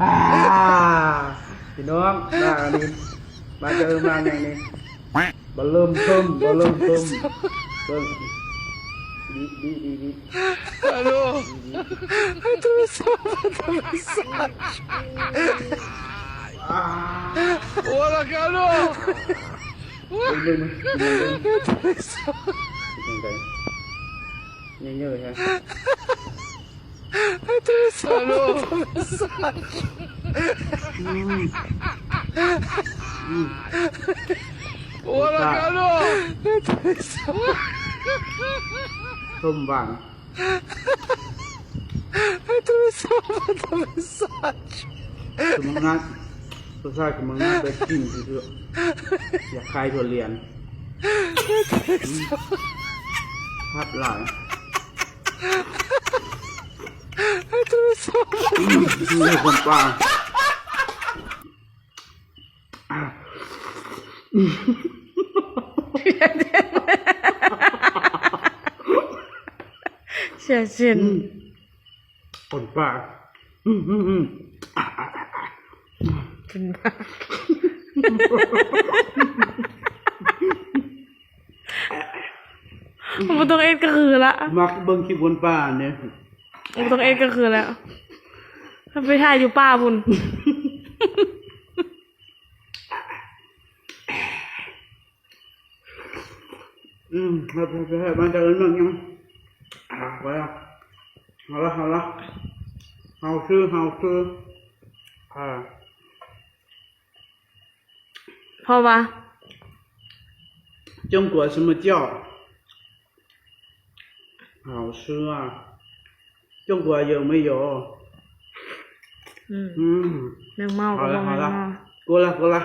ອ່າ ພີ່ນ້ອງ ມາອັນນີ້ ມາເຈີມາຫຍັງນີ້ ບໍ່ເລີ່ມເພີ່ມ ບໍ່ເລີ່ມເພີ່ມ ເບິ່ງ ດີ ດີ ດີ ດີ Алло. Это самое потрясающее. Ora, Carlo. ເບິ່ງ ເບິ່ງ ເບິ່ງ ເບິ່ງ ເປັນຈັ່ງໃດ ເຍີະໆ ຮະ. Алло. ອືມ ອືມ Ora, Carlo. ສົ້ມຫວານ Это самое потрясающее. ຄືມັນງານ ລົດຊາດຄືມັນງານ ແບບກິນຄື ຢາກຂາຍທຸລຽນ ອືມ ພັບຫຼາຍ Это самое ອືມ ຄືຄົນປ່າ ເສຍເສັ້ນ ອືມ ຄົນປ່າ ອືມ ອືມ ອືມ ກິນ ບໍ່ຕ້ອງເອັດກະຄືລະ ມັກເບິ່ງຄລິບຄົນປ່ານີ້ ບໍ່ຕ້ອງເອັດກະຄືລະ ໄປຖ່າຍຢູ່ປ່າພຸ້ນ. ອືມ ແຊບໆ ມັນຈະເອີ້ນວ່າຫຍັງ ອ່າ ໄປລະ ເອົາລະ ເອົາລະ ເຮົາຊື້ ເຮົາຊື້ ອ່າ ເພາະວ່າ 中国什么叫 ເຮົາຊື້ 中国有没有 ອືມ ອືມ ແມງເມົາ ເອົາລະ ເອົາລະ ເອົາລະ ກົດລະ ກົດລະ.